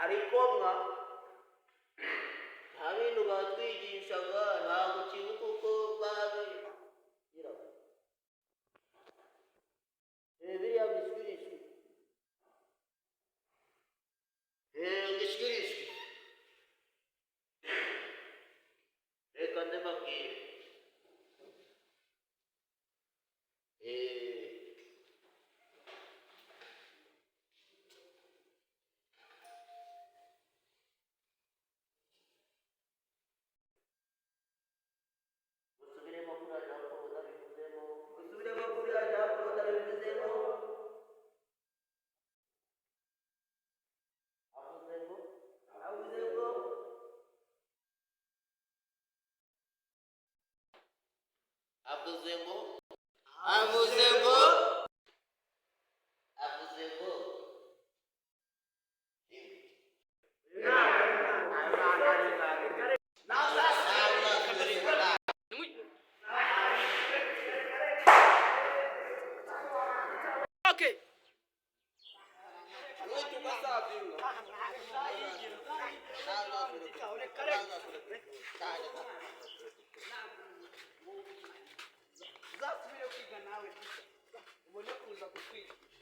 Ariko mwa nta bintu batwigishaga, ntabwo ukibuka uko babigiraga. Biriya bishwirishwi, ngishwirishwi, reka ndababwire. Musubiremo kuriya Jean Paul utabivuzemo. Musubiremo kuriya Jean Paul utabivuzemo. Avuze ngo, avuze ngo, avuze ngo, avuze ngo, avuze ngo. Okay. Uzasubire kwiga nawe, ubone kuza kutwigisha.